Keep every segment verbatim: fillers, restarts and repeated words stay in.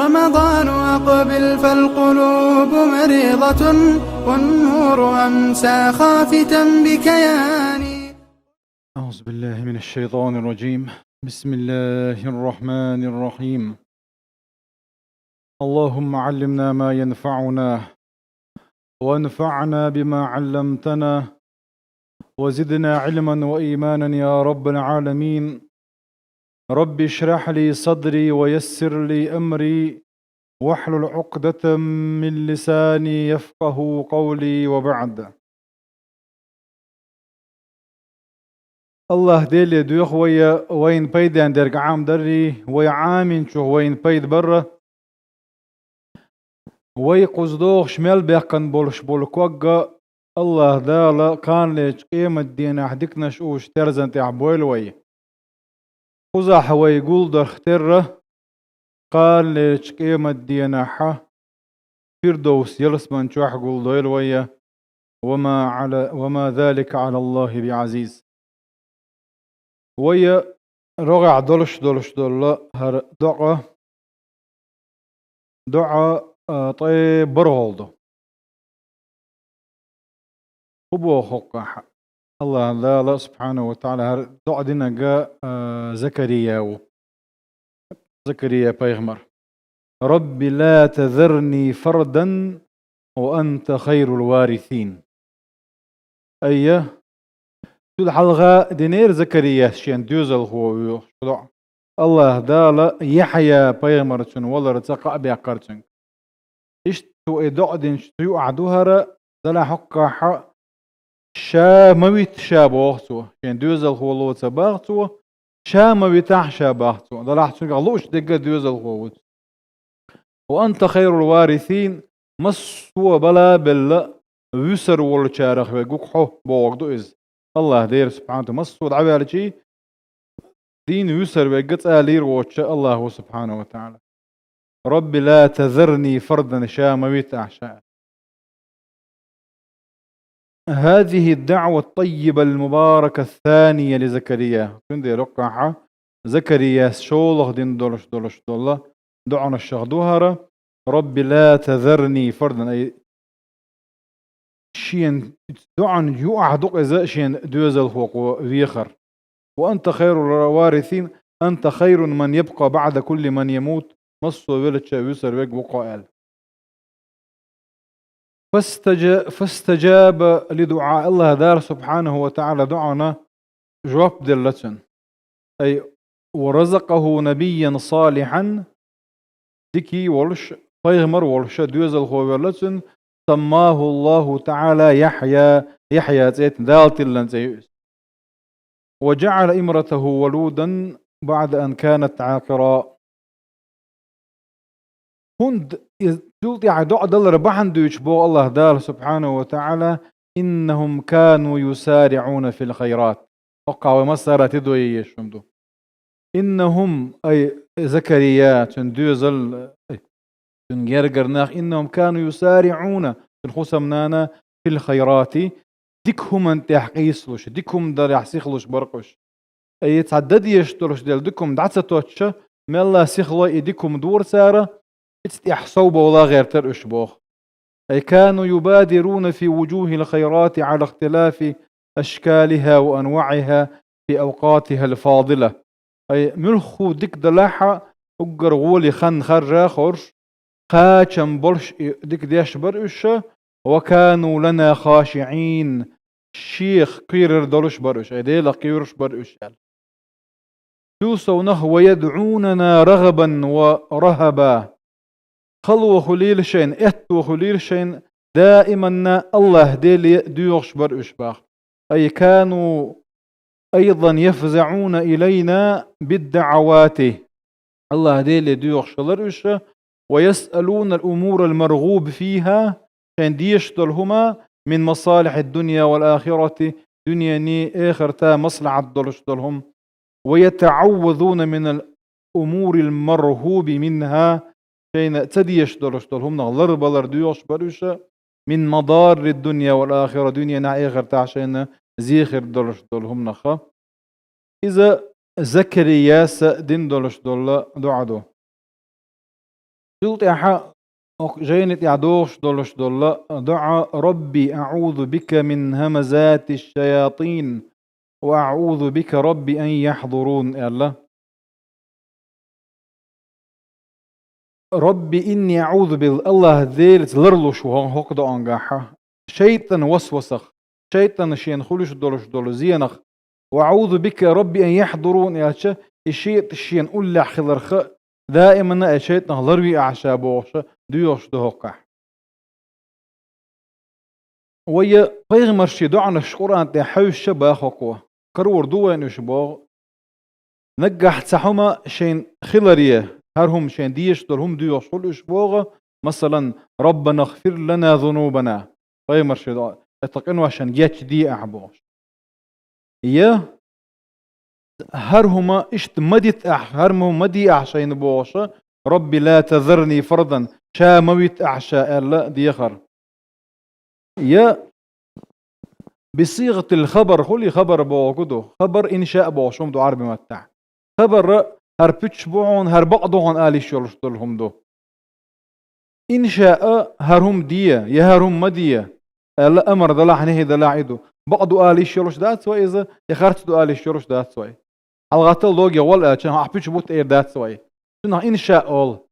رمضان أقبل فالقلوب مريضة، والنور أمسى خافتا بكياني. أعوذ بالله من الشيطان الرجيم. بسم الله الرحمن الرحيم. اللهم علمنا ما ينفعنا، وانفعنا بما علمتنا، وزدنا علما وإيمانا يا رب العالمين. رب اشرح لي صدري ويسر لي أمري، واحلل عقدة من لساني يفقهوا قولي، وبعد. АллахӀ Деле доьху вай, вайна пайден дерг Ӏамадаррий, вай Ӏаминчух вайна пайда барра. Вай кхуза догӀуш мел баьккхина болуш болу ког а АллахӀ Дала кханалерчу къематдийнахь диканаш уьш терзан тӀехь бойла вай. Кхузахь вай гулдарх терра, кханалерчу къематдийнахь Фирдовс ялсаман чохь гулдойла вай, ва ма Ӏала, ва ма залика Ӏала АллахӀи биӀазиз. Вай рогӀехь долуш долуш долу хӀара доӀа, доӀа, а, ткъе бархӀолгӀа ду. ХӀун боху хӀокхахь? АллахӀ Дала субхьанаху ва таӀала хӀара доӀа динарг, а, Закария ву. Закария пайхамар. «Рабби ла тазарни фардан ва анта хайрул варисин». Айя, цул хьалха динера Закарияс шен доьзалхо воьхуш доӀа. АллахӀ Дала Яхьъя пайхамар цуьнан валарца кхаъ баьккхира цуьнга. Иштта цо и доӀа динчу юкъахь ду хӀара, делахь хӀокхахь ша ма вита ша боху цо, шен доьзалхо лоца боху цо, ша ма витахь ша боху цо, делахь цуьнгахь лууш дерг а доьзалхо ву цо. «Ва анта хайрул варисин», массо а бала а белла, вуьсур волчарах верг ву-кх хьо, бохург ду иза. АллахӀ Дела субхьанаху ва таӀала массо а дӀаваьлчий, дийна вуьсур верг а цӀа лийр воцуш АллахӀ ву субхьанаху ва таӀала. «Рабби ла тазарни фардан», ша ма вита ахь ша. «ХӀазихӀи ад-даӀва ат-таййиба ал-мубарака ас-санийя ли Закария». Цундела хӀокхахь Закарияс шолгӀа дина долуш долуш долу доӀанашах ду хӀара: «Рабби ла тазарни фардан», ай, шен доӀан юкъахь ду-кх иза шен доьзалхо вехар. «Ва анта хайрул варисин», «Анта хайру ман ябкъа баӀда кулли ман ямут», массо а велча вуьсур верг ву-кх хьо аьлла. Фастажа-, фастажаба ли дуӀа, АллахӀ Дала субхьанаху ва таӀала доӀана жоп делла цуьнан. Ай, «ва разакъахӀу набийян салихьан», дикий волуш, пайхамар волуш доьзалхо велла цуьнан, «саммахӀу АллахӀу таӀала Яхьъя», Яхьъя цӀе, Дала тиллина цӀе ю иза. «Ва жаӀала имратахӀу валудан баӀда ан канат Ӏакъира». ХӀунда иза цул тӀаьхьа доӀа далар бахьана дуьйцуш боху АллахӀ Дала субхьанаху ва таӀала: «ИннахӀум кану юсариӀуна фил хайрат». ХӀокхахь вай массара а тидаме езаш хӀума ду. «ИннахӀум», ай, Закария, цуьнан доьзал, ай, цуьнан гергара нах, «иннахӀум кану юсариӀуна», цуьнан хӀусамнана, «фил хайрати», дика хӀуманна тӀехь къийсалуш, дика хӀума дарехь сихалуш бара-кх уьш. Ай, цхьа дан дезаш долуш дела дика хӀума дӀа ца тоттуш, мелла сихалой и дика хӀума дора цара, иза тӀехь совбовла гӀертара уьш боху. «Ай кану юбадируна фи вужухӀил хайрати Ӏала ихтилафи ашкалихӀа ва анваӀихӀа фи авкъатихӀал фадила». Ай, муьлхха дика далахь а, уггар гӀоле хан харжа а хоржуш, кхачам болуш и дика деш бара уьш, «ва кану лана хашиӀин», шех кхерар долуш бара уьш, ай, Делах кхоьруш бара уьш аьлла. Цул совнах: «Ва ядӀунана рагӀабан ва рахӀаба». Хало хуьлийла шайна, аьтто хуьлийла шайна, даиманна АллахӀ Деле доьхуш бара уьш боху. «Ай кану айдан яфзаӀуна илайна биддаӀавати». АллахӀ Деле доьхуш хилар уьш, «ва ясъалуна ал-умура ал-маргӀуба фихӀа», шайна дезаш долу хӀума, «мин масалихӀид-дунья вал-ахирати», дуьненан, эхартан маслахьат долуш долу хӀума. «Ва ятаӀаввазуна минал умурил маргӀуби минхӀа», шайна ца дезаш долуш долу хӀуманах ларбалар доьхуш бара уьш, «мин мадаррид-дунья вал-ахира», дуьненахь, эхартахь шайна зе хир долуш долу хӀуманах. Иза Закарияс дина долуш долу доӀа ду. Цул тӀаьхьа оха жайна тӀехь догӀуш долуш долу доӀа: «Рабби, аӀузу бика мин хӀамазати шшаятин, ва аӀузу бика, Рабби, ан яхьдурун», – аьлла. «Рабби, инни аӀузу бил», Аллах Делаца ларлуш ву хӀокху доӀангахьа. ШайтӀан васвасах, шайтӀан шена хуьлуш долуш долу зенах, «Ва аӀузу бика, Рабби, ан яхьдурун», аьлча, и шайтӀа шена уллехь хиларх а, даимана а шайтӀанах ларве ахьа ша бохуша, доьхуш ду хӀокхахь. Вай пайхамарши доӀанаш Къуръан тӀе хьаьвсича бахо ко, карор ду вайна уьш боху. Наггахь цхьа хӀума шайн хиларе, хӀара хӀума шайн дезаш долу хӀума доьхуш хуьлу уьш боху, масалан, «Раббана гфир лана зунубана», пайхамарши доӀа, «Эта къиношан гечде ахьа», бохуш. Я хӀара хӀума иштта ма дита ахьа, хӀара хӀума ма де ахьа шайна бохуша, «Рабби ла тазарни фардан», ша ма вита ахьа ша аьлла дехар. Я бисигъатил хабар хуьлий, хабар боху ду. Хабар иншаъ бохуш хӀума ду Ӏарби маттахь. Хабар хӀара пуьчаш бу хьуна, хӀара бакъ ду хьуна ала йиш йолуш долу хӀума ду. Иншаъ хӀара хӀума де, я хӀара хӀума ма де, аьлла амар далахь, нехӀи далахь и ду. Бакъ ду ала йиш йолуш дац вай иза, я харц ду ала йиш йолуш дац вай. ХьалагӀаттал догӀе гӀол аьлча, ахь пуьчаш бу-те эр дац вай. Цунах иншаъ олу.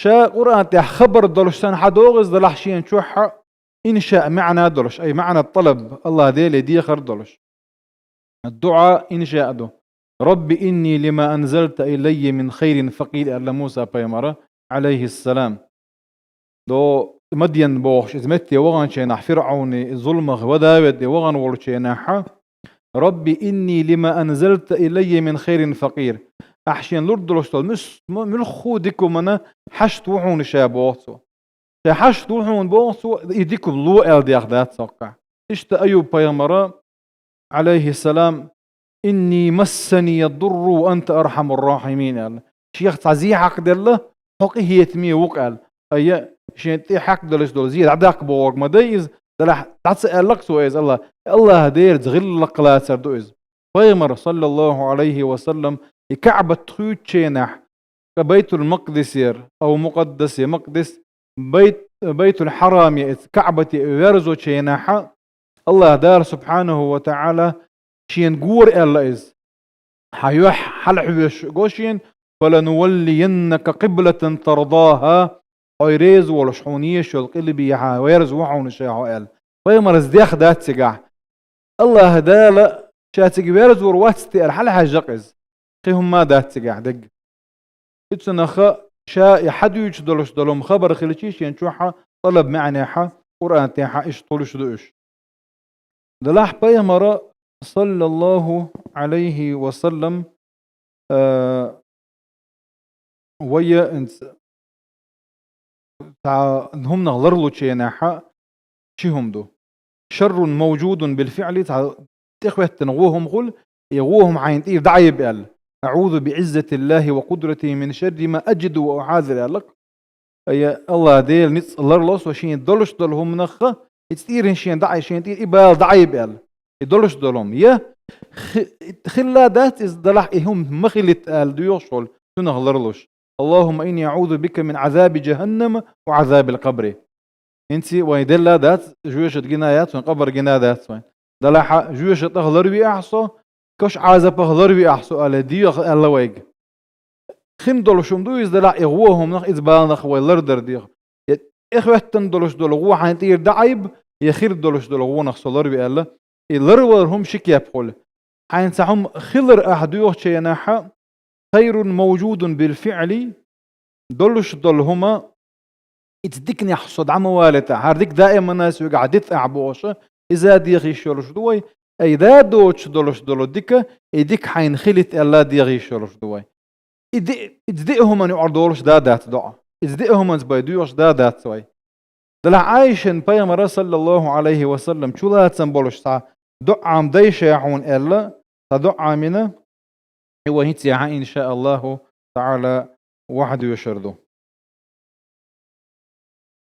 Ша Къуръан тӀехь хабар долуш санна хьадогӀу иза далахь шена чохь а иншаъ маьӀна долуш, ай маьӀна тӀалаб, Аллах Деле дехар долуш. ДуӀа иншаъ ду. «Рабби инни лима анзалта илайя мин хайрин факъир», аьлла Муса пайхамара, Ӏалайхиссалам. До Мадьян бохуш иза метте ваханчу хенахь, ФирӀавни зуламах вада а ведде вахана волчу хенахьа, «Рабби инни лима анзалта илайя мин хайрин факъир». Ахь шена лур долуш долу муьс-, му-, муьлхху а дика хӀумана хьашт ву хьуна ша боху цо. Ша хьашт ву хьуна боху цо, и дика хӀума ло аьлла деха дац цоккхахь. Иштта Аюб пайхамара, Ӏалайхиссалам, «Инни массани дурру ва анта архамур рахимин», аьлла. Шех цхьа зе хьакхаделла, хьо къинхетаме ву-кх аьлла. Айя, шен тӀе хьаькхделаш долу зе дӀадаккха бохург ма дай иза, делахь дӀа ца аьлла-кх цо иза Аллах. Аллах Делаца гӀиллакх лацар ду иза. Пайхамар, саллаллаху Ӏалайхи ва саллам, и КаӀбат хуьйцучу хенахь, ткъа Байтул-Макъдисера, ав Мукъаддасе, Макъдис, Байт-, Байтул-Хьараме, эца КаӀбате верзочу хенахьа, Аллах Дала субхьанаху ва таӀала шена гора аьлла иза. Хьан юьхь хьалахьоьжуш го шена, «Фалануваллияннака къиблатан тардаха», хьо реза волуш хьуна езаш йолу къилбехьа верза ву хьуна ша хьо аьлла. Пайхамарца деха дац цигахь. Аллах Дала ша цига верзавар вац те аьлла хьалахьаьжжа-кх иза. Кхин хӀумма а дац цигахь дерг. Иццунаха ша и хьадуьйцуш долуш долу хабар хилчий шен чохьа тӀалаб маьӀнехьа, Къуръан тӀехьа иштта хуьлуш ду уьш. Делахь пайхамара, саллаллаху Ӏалайхи ва саллам, а, вайя инца цхьа хӀуманах ларлучу хенахьа ши хӀума ду. «Шаррун мавжудун бил фиъли», цхьа тӀехӀоьттина гӀо хӀума хуьлу, и гӀо хӀума хьайна тӀера дӀаайба аьлла. «АӀузу би Ӏиззатиллахи ва къудратихи мин шарри ма аджиду ва ухьазир», аьлла-кх. Ай, Аллах Дела ницкъ ларло со шена долуш долу хӀуманах, иза тӀера шена дӀа, шена тӀера и бала дӀаайба аьлла. И долуш долу хӀума. Я хи-, хилла дац иза, делахь и хӀума ма хилийта аьлла доьхуш волу, цунах ларлуш. «Аллахумма инни аӀузу бика мин Ӏазаби жаханнама ва Ӏазабил къабри». ХӀинца вайн делла дац, жоьжахат гина яц вайн, къабар гина дац вайн. Делахь жоьжахатах ларве ахьа со, каш Ӏазапах ларве ахьа со аьлла, доьху аьлла вайга. Хин долуш хӀума ду иза, делахь и гӀо хӀуманах, иза баланах вай лардар доьху. Я тӀехӀоьттина долуш долу гӀо хьайна тӀера дӀаайба, я хир долуш долу гӀонах со ларве аьлла, и ларвалар хӀума ши кеп хуьлу. Хьайна цхьа хӀума хилар ахьа доьхучу хенахьа, «Хайрун мавжудун бил фиъли», долуш долу хӀума, иза диканехь со дӀа ма валийта, хӀара дика даимана соьгахь дита ахьа бохуша, иза а деха йиш йолуш ду вай, ай да доцуш долуш долу дика, и дика хьайна хилийта аьлла а деха йиш йолуш ду вай. И ди-, иза диъ хӀуманна юкъара долуш да дац доӀа. Иза диъ хӀуманца бай доьхуш да дац вай. Делахь Ӏайшин пайхамара, саллаллаху Ӏалайхи ва саллам, чулацам болуш цхьа доӀа ма дайша хьуна аьлла, цхьа доӀа мина, и вай хӀинца яхьа, иншааллаху таӀала, вахьа доьшур ду.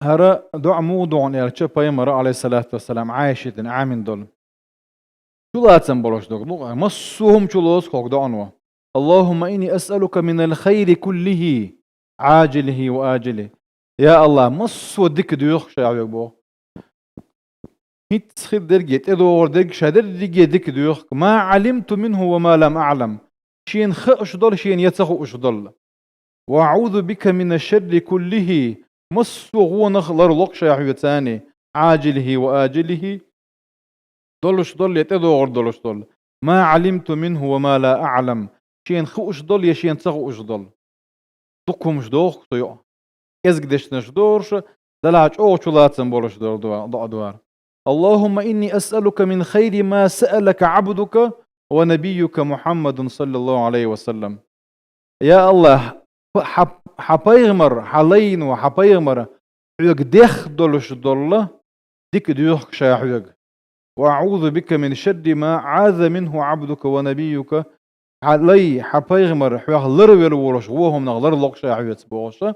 ХӀара доӀа муха ду хьуна аьлча, пайхамара, Ӏалайхиссалату вассалам, Ӏайшитина Ӏамин долу. Чулацам болуш дог бу, массо а хӀума чулоцу хӀокху доӀано. «Аллахумма инни асъалука минал хайри куллихи عاجله وآجله. Я Аллахь, массо а дика доьху ша хьоьга боху. ХӀинцца хир дерг я тӀедогӀур дерг ша дерриге дика доьху. ما علمت منه وما لم أعلم. Шена хууш долу, шена я ца хууш долу. وأعوذ بك من الشر كله. Массо а гӀонах ларло ша хьоьца, عاجله وآجله. Долуш долу я тӀедогӀур долуш долу. ما علمت منه وما لا أعلم. Шена хууш долу я шена ца хууш долу. Дукха хӀумнаш доху со йоӀ. КӀезиг дешнаш дохуш, делахь чӀогӀа чулацам болуш долу дуа-, доӀа дуара. اللهم إني أسألك من خير ما سألك عبدك ونبيك محمد صلى الله عليه وسلم. Я Аллахь, хьан, хьан пайхамар, хьан лайно, хьан пайхамар хьоьга дехна долуш долла дика доьху ша хьоьга. وأعوذ بك من شر ما عاذ منه عبدك ونبيك. Хьан лай, хьан пайхамар хьох ларвелла волуш вон хӀуманах ларло ша хьоьца бохуш.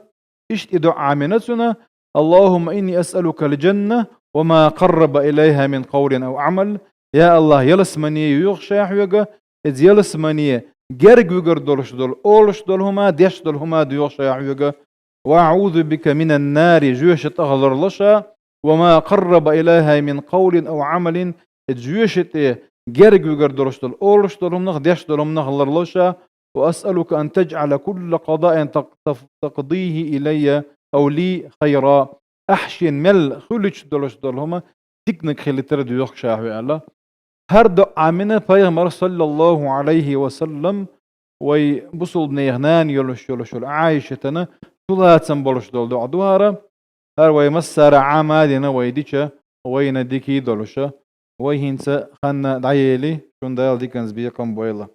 Иштта и доӀа Ӏамийна цуьнан: اللهم إني أسألك الجنة وما قرب إليها من قول أو عمل. Я Аллахь, ялсамани йоьху ша хьоьга, иза ялсамани герга вуьгур долуш долу, олуш долу хӀума, деш долу хӀума доьху ша хьоьга. وأعوذ بك من النار, жоьжахатех ларло ша, وما قرب إليها من قول أو عمل, иза жоьжахате герга вуьгур долуш долу, олуш долу хӀуманах, деш долу хӀуманах ларло ша. وأسألك أن تجعل كل قضاء تق-، تف-، تقضيه إلي أو لي خيرا. Ахь шена мел хуьлуьйтуш долуш долу хӀума диканиг хилийтар доьху ша хьоьга аьлла. ХӀара доӀа Ӏамийна пайхамар, саллаллаху Ӏалайхи ва саллам, вай бусулбанех нана йолуш йолуш йолу Ӏайшатана чулацам болуш долу доӀа ду хӀара. ХӀара вай массара а Ӏама а дина, вай дича, вайна дика а долуша. Вай хӀинца хан дӀаели, шуна Дала диканца бекхам бойла.